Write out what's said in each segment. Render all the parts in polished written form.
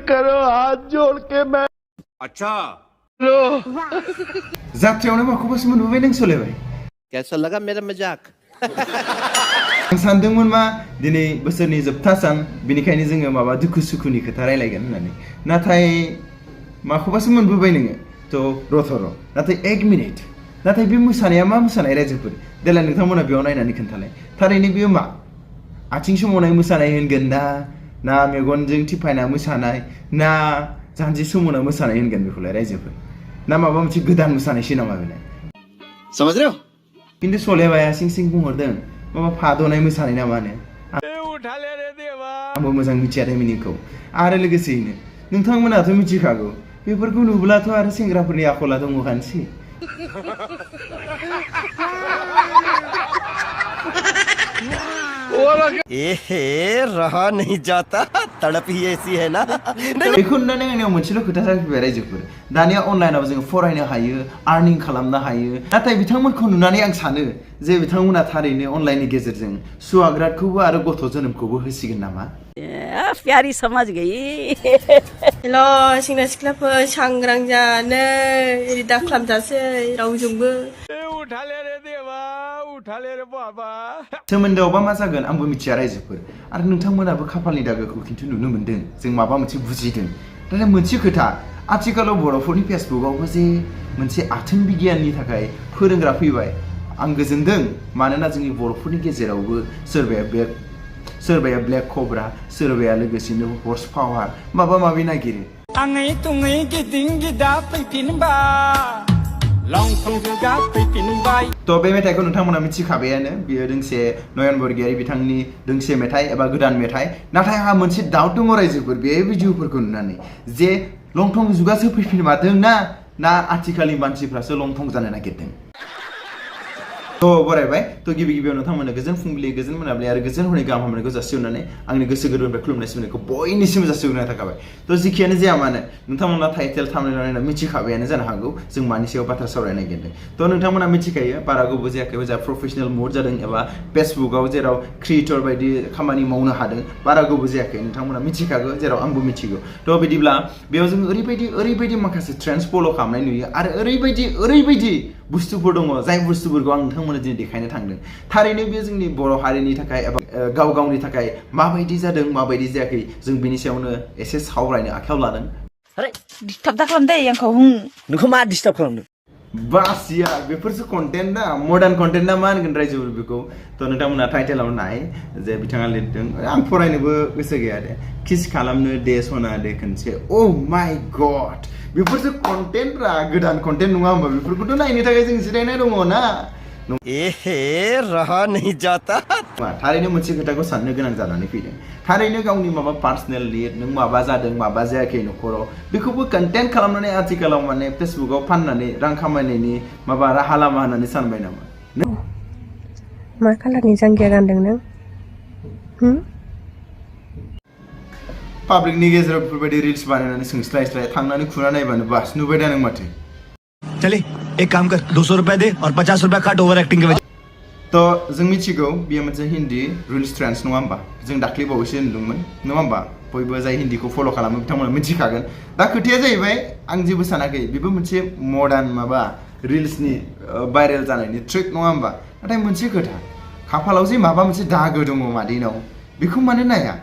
करो हाथ जोड़ के मैं अच्छा जात्रियावनो माखौबासो मोनबोबाय नों सोलायबाय कैसा लगा मेरा मजाक आं सानदोंमोन मा दिनै बोसोरनि जोबथा सान बिनिखायनो जोङो माबा दुखु सुखुनि खोथा रायलायगोन होननानै नाथाय माखौबासो मोनबोबाय नोङो थ' रथ'र' नाथाय 1 मिनिट नाथाय बे मोसानाया मा मोसानाय रायजोफोर देलाय नोंथांमोना बेयाव नायनानै खोन्थालाय थारैनो बेयो मा आथिं सोमावनाय मोसानाय होनगोन ना मेगनजों थिफायना मोसानाय ना जानजि सोमावना मोसानाय होनगोन बेखौलाय रायजोफोर ना माबा मोनसे गोदान मोसानायसै नामा बेलाय समझ रहे हो खिन्थु सलेबाया सिं सिं बुंहरदों माबा फादनाय मोसानाय ना मानो आंबो मोजां मिथिया दे मिनिंखौ आरो लोगोसेयैनो नोंथांमोनाथ' मिथिखागौ बेफोरखौ नुब्लाथ' आरो सेंग्राफोरनि आखला दङखानोसै रहा नहीं जाता तड़प ही ऐसी है ना बेखौ नुनानै आंनियाव मोनसेल' खोथा जाफैबाय रायजोफोर दानिया अनलाइनाव जोङो फरायनो हायो आर्निं खालामनो हायो नाथाय बिथांमोनखौ नुनानै आं सानो जे बिथांमोना थारैनो अनलाइननि गेजेरजों सुवाग्रादखौबो आरो गथ' जोनोमखौबो होसिगोन नामा प्यारी समझ गई हेलो सेंग्रा सिख्लाफोर सांग्रां जानो ओरै दा खालामजासै रावजोंबो सोमोन्दोआवबा मा जागोन आंबो मिथिया रायजोफोर आरो नोंथांमोनाबो खाफालनि दागोखौ खिन्थु नुनो मोन्दों जों माबा मोनसे बुजिदों नाथाय मोनसे खोथा आथिखालाव बर'फोरनि फेसबुकआवबो जे मोनसे आथोन बिगियाननि थाखाय फोरोंग्रा फैबाय आं गोजोनदों मानोना जोंनि बर'फोरनि गेजेरावबो सोरबाया ब्लेक कब्रा सोरबाया लोगोसेनो हर्स पावार माबा माबि नागिरो आङै तुङै गिदिं गिदा फैफिनबा लंथं जुगा फैफिनबाय थ' बे मेथाइखौ नोंथांमोना मिथिखाबायानो बियो दोंसे नयन बरगयारी बिथांनि दोंसे मेथाइ एबा गोदान मेथाइ नाथाय आंहा मोनसे डाउट दङ रायजोफोर बे भिडिअफोरखौ नुनानै जे लंथं जुगासो फैफिनमारदों ना आथिखालनि मानसिफ्रासो लंथं जानो नागिरदों थ' बरायबाय थ' गिबियाव नोंथांमोना गोजोन फुंबिलि गोजोन मोनाबिलि आरो गोजोन हरनि गाहाम हामलायनायखौ जासिहरनानै आंनि गोसो गोरबोनिफ्राय खुलुमनाय सिबिनायखौ बयनिसिमबो जासिहरनाय थाखाबाय थ' जिखियानो जाया मानो नोंथांमोना टाइटेल थामनेल नायना मिथिखाबायानो जानो हागौ जों मानि सायाव बाथ्रा सावरायनो नागिरदों थ' नोंथांमोना मिथिखायो बारा गोबाव जायाखै जा प्रफेसनेल मुड जादों एबा फेसबुकआव जेराव क्रिएटर बायदि खामानि मावनो हादों बारा गोबाव जायाखै नोंथांमोना मिथिखागौ जेराव आंबो मिथिगौ थ' बिदिब्ला बेयाव जों ओरैबायदि माखासे ट्रेन्ड्स फल' खालामनाय नुयो आरो ओरैबायदि बुस्थुफोर दङ जाय बुस्थुफोरखौ आं नोंथांमोननो दिनै देखायनो थांदों थारैनो बेयो जोंनि बर' हारिनि थाखाय एबा गावनि थाखाय माबायदि जादों माबायदि जायाखै जों बिनि सायावनो एसे सावरायनो आखायाव लादों अरे डिस्टार्ब दा खालामदो आंखौ नोंखौ मा डिस्टार्ब खालामदों बासिया बेफोरसो कन्टेन्ट ना मडार्न कन्टेन्ट ना मा होनगोन रायजोफोर बेखौ थ' नोंथांमोना टाइटेलाव नाय जे बिथाङा लिरदों आं फरायनोबो गोसो गैया दे किस खालामनो दे सना दे खनसे अ माय गड बेफोरसो कन्टेन्टफ्रा गोदान कन्टेन्ट नङा होमबा बेफोरखौथ' नायनो थाखाय जों जिरायनाय दङ ना रहा नहीं जाता थारैनो मोनसे खोथाखौ साननो गोनां जानानै फैदों थारैनो गावनि माबा पार्सनेल लिर नों माबा जादों माबा जायाखै न'खराव बेखौबो कन्टेन्ट खालामनानै आथिखालाव माने फेसबुकआव फाननानै रां खामायनायनि माबा राहा लामा होननानै सानबाय नामा मा कालारनि जांगिया गानदों नों पाब्लिकनि गेजेराव बेफोरबायदि रिल्स बानायनानै सोंस्लाय थांनानै खुना नायबानो बास नुबाय दा नों माथो चले एक काम कर 200 रुपए दे और 50 रुपए काट ओवर एक्टिंग के वजह थ' जों मिथिगौ बेयो मोनसे हिन्दी रिल्स ट्रेन्ड्स नङा होमबा जों दाख्लै बावैसो नुदोंमोन नङा होमबा बयबो जाय हिन्दीखौ फल' खालामो बिथांमोना मिथिखागोन दा खोथाया जाहैबाय आं जेबो सानाखै बेबो मोनसे मडार्न माबा रिल्सनि भाइरेल जानायनि ट्रिक नङा होमबा नाथाय मोनसे खोथा खाफालाव जे माबा मोनसे दागो दङ मादैनाव बेखौ मानो नाया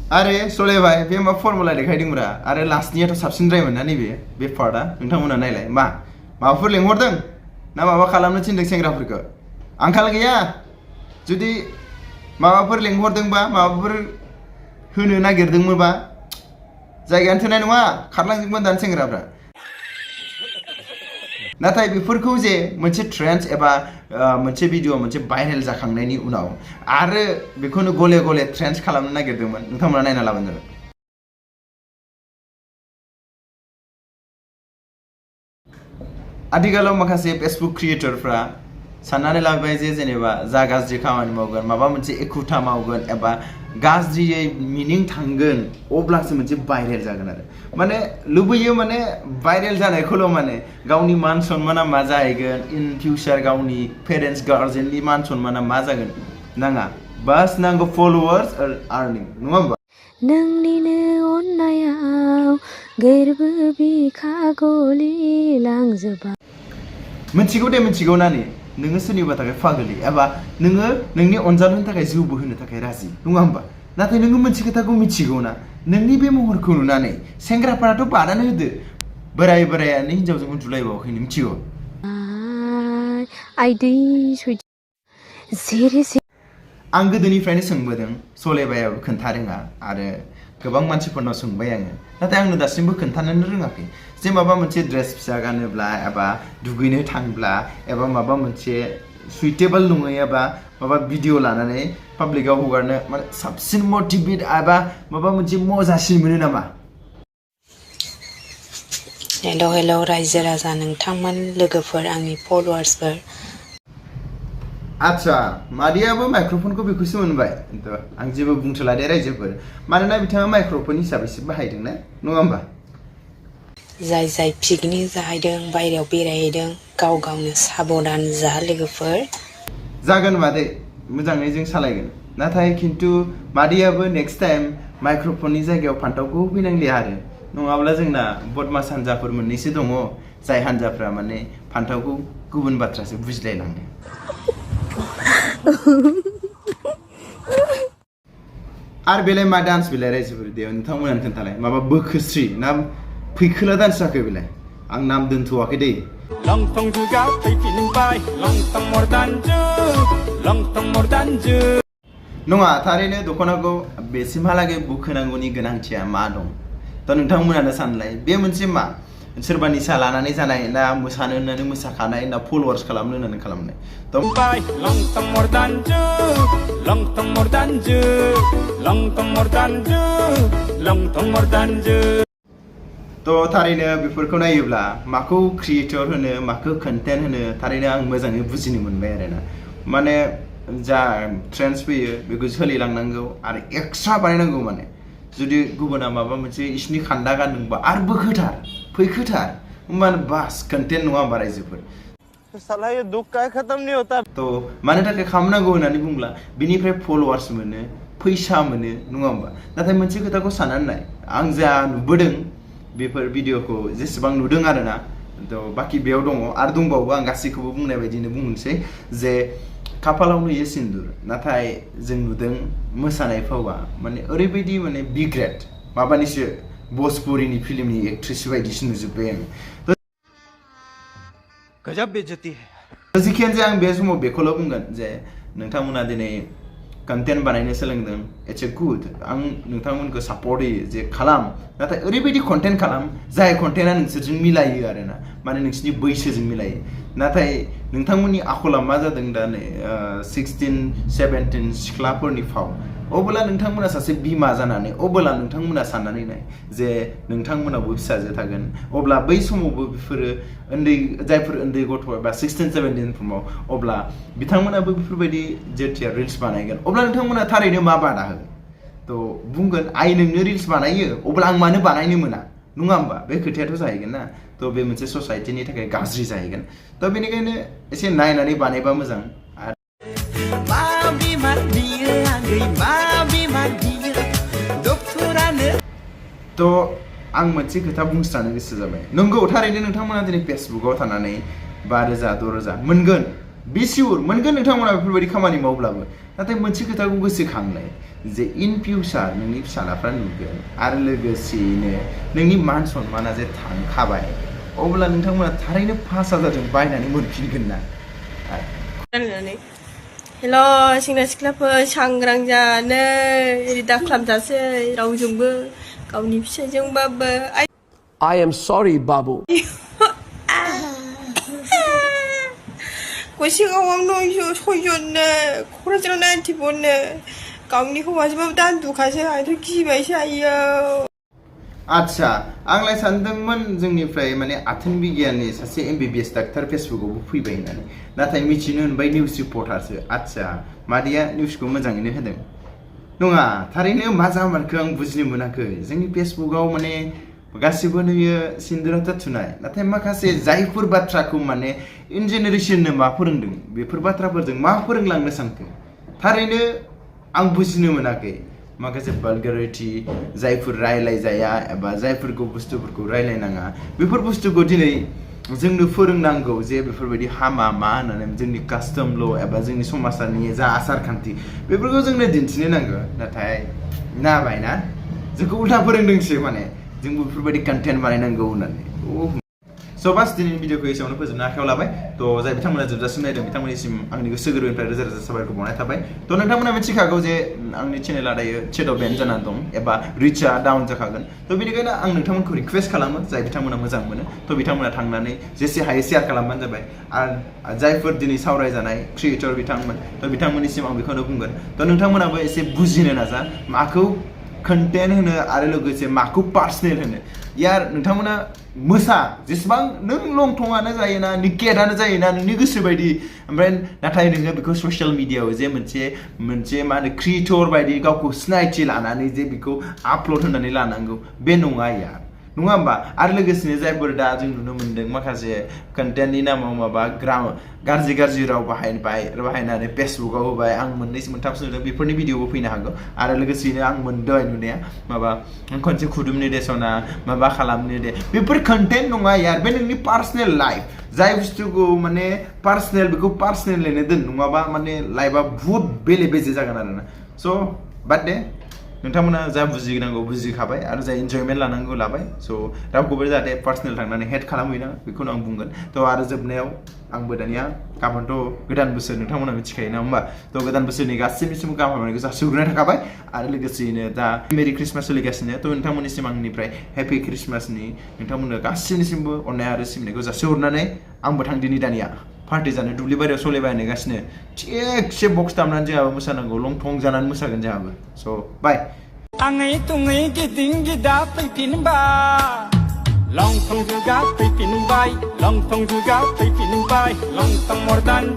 आरे सलेबाय बे मा फर्मुला देखायदोंब्रा आरो लास्टनियाथ' साबसिनद्रायमोन ना नैबे बे पार्टआ नोंथांमोना नायलाय माबाफोर लेंहरदों ना माबा खालामनो थिनदों सेंग्राफोरखौ आंखाल गैया जुदि माबाफोर लेंहरदोंबा माबाफोर होनो नागिरदोंमोनबा जायगायानो थोनाय नङा खारलांजोबगोन दानि सेंग्राफ्रा नाथाय बेफोरखौ जे मोनसे ट्रेन्ड्स एबा मोनसे भिडिअ मोनसे भाइरेल जाखांनायनि उनाव आरो बेखौनो गले गले ट्रेन्ड्स खालामनो नागिरदोंमोन नोंथांमोना नायना लाबानो जाबाय आथिखालाव माखासे फेसबुक क्रिएटरफ्रा साननानै लाबाय जे जेनेबा जा गाज्रि खामानि मावगोन माबा मोनसे एखुथा मावगोन एबा गाज्रियै मिनिं थांगोन अब्लासो मोनसे भाइरेल जागोन आरो माने लुबैयो माने भाइरेल जानायखौल' माने गावनि मान सन्माना मा जाहैगोन इन फिउचार गावनि पेरेन्टस गार्जेननि मान सन्माना मा जागोन नाङा बास नांगौ फलोवार्स आरो आर्निं नङा होमबा नोंनिनो अननायाव गोरबो बिखा गलिलांजोबा मिथिगौ दे मिथिगौ नानि नोङो सोरनिबा थाखाय फागोलि एबा नोङो नोंनि अनजालुनि थाखाय जिउबो होनो थाखाय राजि नङा होमबा नाथाय नोङो मोनसे खोथाखौ मिथिगौ ना नोंनि बे महरखौ नुनानै सेंग्राफोराथ' बानानै होदो बोराय बोरायानो हिनजावजों उन्दुलायबावाखैनो मिथिगौ आइदै जेरै आं गोदोनिफ्रायनो सोंबोदों सलेबायाबो खोन्था रोङा आरो गोबां मानसिफोरनाव सोंबाय आङो नाथाय आंनो दासिमबो खोन्थानोनो रोङाखै जे माबा मोनसे ड्रेस फिसा गानोब्ला एबा दुगैनो थांब्ला एबा माबा मोनसे सुइटेबल नङै एबा माबा भिडिअ लानानै पाब्लिकआव हगारनो माने साबसिन मटिभेट एबा माबा मोनसे मजासिन मोनो नामा हेल' रायजो राजा नोंथांमोन लोगोफोर आंनि फलोवार्सफोर आच्छा मादैयाबो माइक्र'फनखौ बेखौसो मोनबाय आं जेबो बुंथ'ला दे रायजोफोर मानोना बिथाङा माइक्र'फन हिसाबैसो बाहायदों ना नङा होमबा जाय पिकनिक जाहैदों बायहेरायाव बेरायहैदों गाव गावनो साबधान जा लोगोफोर जागोन मादै मोजाङै जों सालायगोन नाथाय खिन्थु मादैयाबो नेक्स्ट टाइम माइक्र'फननि जायगायाव फान्थावखौ होफैनांलिया आरो नङाब्ला जोंना बदमास हान्जाफोर मोननैसो दङ जाय हान्जाफ्रा माने फान्थावखौ गुबुन बाथ्रासो बुजिलायलाङो आरो बेलाय मा डान्स बेलाय रायजोफोर दे नोंथांमोनानो खोन्थालाय माबा बोखोस्रि ना फैखोला डान्स जाखो बेलाय आं नाम दोनथ'वाखै दे Longtong juga fैफिनबाय Longtong more than you नङा थारैनो दख'नाखौ बेसिमहालागै बुखोनांगौनि गोनांथिया मा दं दा नोंथांमोनानो सानलाय बे मोनसे मा सोरबा निसा लानानै जानाय ना मोसानो होननानै मोसाखानाय ना फलोवार्स खालामनो होननानै खालामनाय Longtong more than you Longtong more than you Longtong more than you Longtong more than you तो थारैनो बेफोरखौ नायोब्ला माखौ क्रिएटर होनो माखौ कन्टेन्ट होनो थारैनो आं मोजाङै बुजिनो मोनबाय आरोना माने जा ट्रेन्ड्स फैयो बेखौ सोलिलांनांगौ आरो एक्सट्रा बानायनांगौ माने जुदि गुबुना माबा मोनसे इसिनि खान्दा गानदोंबा आरो बोखोथार फैखोथार होमबानो बास कन्टेन्ट नङा होमबा रायजोफोर साला ये दुख का खत्म नहीं होता तो मानो थाखाय खालामनांगौ होननानै बुंब्ला बिनिफ्राय फलोवार्स मोनो फैसा मोनो नङा होमबा नाथाय मोनसे खोथाखौ साननानै नाय आं जा नुबोदों बेफोर भिडिअखौ जेसेबां नुदों आरोना तो बाखि बेयाव दङ आरो दंबावो आं गासैखौबो बुंनाय बायदिनो बुंनोसै जे खाफालाव नुयो सिन्दुर नाथाय जों नुदों मोसानाय फावा माने ओरैबायदि माने बि ग्रेड माबानिसो भोजपुरिनि फिल्मनि एक्ट्रेस बायदिसो नुजोब्बाय आं गजब बेइज्जती है जिखियानो जाया आं बे समाव बेखौल' बुंगोन जे नोंथांमोना दिनै कन्टेन्ट बानायनो सोलोंदों इट्स ए गुड आं नोंथांमोनखौ सापर्ट होयो जे खालाम नाथाय ओरैबायदि कन्टेन्ट खालाम जाय कन्टेन्टआ नोंसोरजों मिलायो आरोना माने नोंसिनि बैसोजों मिलायो नाथाय नोंथांमोननि आखला मा जादों दा नै 16, 17 सिख्लाफोरनि फाव अब्ला नोंथांमोना सासे बिमा जानानै अब्ला नोंथांमोना साननानै नाय जे नोंथांमोनाबो फिसाजो थागोन अब्ला बै समावबो बेफोरो जायफोर उन्दै गथ' एबा 16, 17 समाव अब्ला बिथांमोनाबो बेफोरबायदि जेथिया रिल्स बानायगोन अब्ला नोंथांमोना थारैनो मा बादा होगोन तो बुंगोन आइ नोंनो रिल्स बानायो अब्ला आं मानो बानायनो मोना नङा होमबा बे खोथायाथ' जाहैगोन ना तो बे मोनसे ससाइटिनि थाखाय गाज्रि जाहैगोन तो बेनिखायनो एसे नायनानै बानायबा मोजां तो आं मोनसे खोथा बुंस्रानो गोसो जाबाय नंगौ थारैनो नोंथांमोना दिनै फेसबुकआव थानानै 5,000 6,000 मोनगोन बे सिउर मोनगोन नोंथांमोना बेफोरबायदि खामानि मावब्लाबो नाथाय मोनसे खोथाखौ गोसोखांलाय जे इन फिउचार नोंनि फिसालाफ्रा नुगोन आरो लोगोसेयैनो नोंनि मान सन्माना जे थांखाबाय अब्ला नोंथांमोना थारैनो 5,000 बायनानै मोनफिनगोन ना हेल' सेंग्रा सिख्लाफोर सांग्रां जानो ओरै दा खालामजासै रावजोंबो गावनि फिसाजोंबाबो I am sorry बाबू गसेगावआव 900 क'क्राझाराव 91 गावनि हौवाजोंबाबो दान्दुखासो आंथ' गिबायसो आयो आच्छा आंलाय सानदोंमोन जोंनिफ्राय माने आथोन बिगियाननि सासे MBBS डाक्टार फेसबुकआवबो फैबाय होननानै नाथाय मिथिनो मोनबाय निउस रिपर्टारसो आच्छा मादैया निउसखौ मोजाङैनो होदों नङा थारैनो मा जामारखो आं बुजिनो मोनाखै जोंनि फेसबुकआव माने गासिबो नुयो सिन्दुराथ थुनाय नाथाय माखासे जायफोर बाथ्राखौ माने इन जेनेरेशननो मा फोरोंदों बेफोर बाथ्राफोरजों मा फोरोंलांनो सानखो थारैनो आं बुजिनो मोनाखै माखासे भालगारिटी जायफोर रायलाय जाया एबा जायफोरखौ बुस्थुफोरखौ रायलायनाङा बेफोर बुस्थुखौ दिनै जोंनो फोरोंनांगौ जे बेफोरबायदि हामा मा होननानै जोंनि कास्टम ल एबा जोंनि समाजनि जा आसार खान्थि बेफोरखौ जोंनो दिन्थिनो नांगौ नाथाय नाबायना जोंखौ उल्था फोरोंदोंसो माने जोंबो बेफोरबायदि कन्टेन्ट बानायनांगौ होननानै स' बास दिनैनि भिडिअखौ एसेयावनो फोजोबनो आखायाव लाबाय थ' जाय बिथांमोना जोबजासिम नायदों बिथांमोननिसिम आंनि गोसो गोरबोनिफ्राय रोजा रोजा साबायखर बावनाय थाबाय थ' नोंथांमोना मिथिखागौ जे आंनि चेनेला दायो शेड' बेन जानानै दं एबा रिचआ डाउन जाखागोन थ' बेनिखायनो आं नोंथांमोनखौ रिक्वेस्ट खालामो जाय बिथांमोना मोजां मोनो थ' बिथांमोना थांनानै जेसे हायो शेयार खालामबानो जाबाय आरो जायफोर दिनै सावरायजानाय क्रिएटर बिथांमोन थ' बिथांमोननिसिम आं बेखौनो बुंगोन थ' नोंथांमोनाबो एसे बुजिनो नाजा माखौ कन्टेन्ट होनो आरो लोगोसे माखौ पार्सनेल होनो यार नोंथांमोना मोसा जेसेबां नों लंथंआनो जायोना निकेटानो जायोना नोंनि गोसो बायदि ओमफ्राय नाथाय नोङो बेखौ ससियेल मिडियायाव जे मोनसे मा होनो क्रिएटर बायदि गावखौ सिनायथि लानानै जे बेखौ आपल'ड होनानै लानांगौ बे नङा यार नङा होमबा आरो लोगोसेनो जायफोर दा जों नुनो मोन्दों माखासे कन्टेन्टनि नामाव माबा गाज्रि राव बाहायनानै फेसबुकआव होबाय आं मोननैसो मोनथामसो नुदों बेफोरनि भिडिअबो फैनो हागौ आरो लोगोसेनो आं मोनदों नुनाया माबा खनसे खुदुमनि दे सना माबा खालामनि दे बेफोर कन्टेन्ट नङा यार बे नोंनि पार्सनेल लाइफ जाय बुस्थुखौ माने पार्सनेल बेखौ पार्सनेलैनो दोन नङाबा माने लाइफआ बुहुत बेले बेजे जागोन आरोना स' बाद दे नोंथांमोना जा बुजिनांगौ बुजिखाबाय आरो जा इन्जयमेन्ट लानांगौ लाबाय स' रावखौबो जाहाथे पार्सनेल थांनानै हेट खालामहैनाङा बेखौनो आं बुंगोन थ' आरो जोबनायाव आंबो दानिया गाबोनथ' गोदान बोसोर नोंथांमोना मिथिखायो ना होमबा थ' गोदान बोसोरनि गासैनिसिम गाहाम हामलायनायखौ जासिहरनाय थाखाबाय आरो लोगोसेयैनो दा मेरि ख्रिस्टमास सोलिगासिनो थ' नोंथांमोननिसिम आंनिफ्राय हेपि ख्रिस्टमासनि नोंथांमोननो गासैनिसिमबो अननाय आरो सिबिनायखौ जासिहरनानै आंबो थांदिनि दानिया पार्टि जानो दुब्लि बारियाव सलायबाय नेगासिनो थिगसे बक्स दामनानै जोंहाबो मोसानांगौ लंथं जानानै मोसागोन जोंहाबो स' बाय आङै थुङै गिदिं गिदा फैफिनबाय लंथं जुगा फैफिनबाय लंथं जुगा फैफिनबाय लंथं मर्दान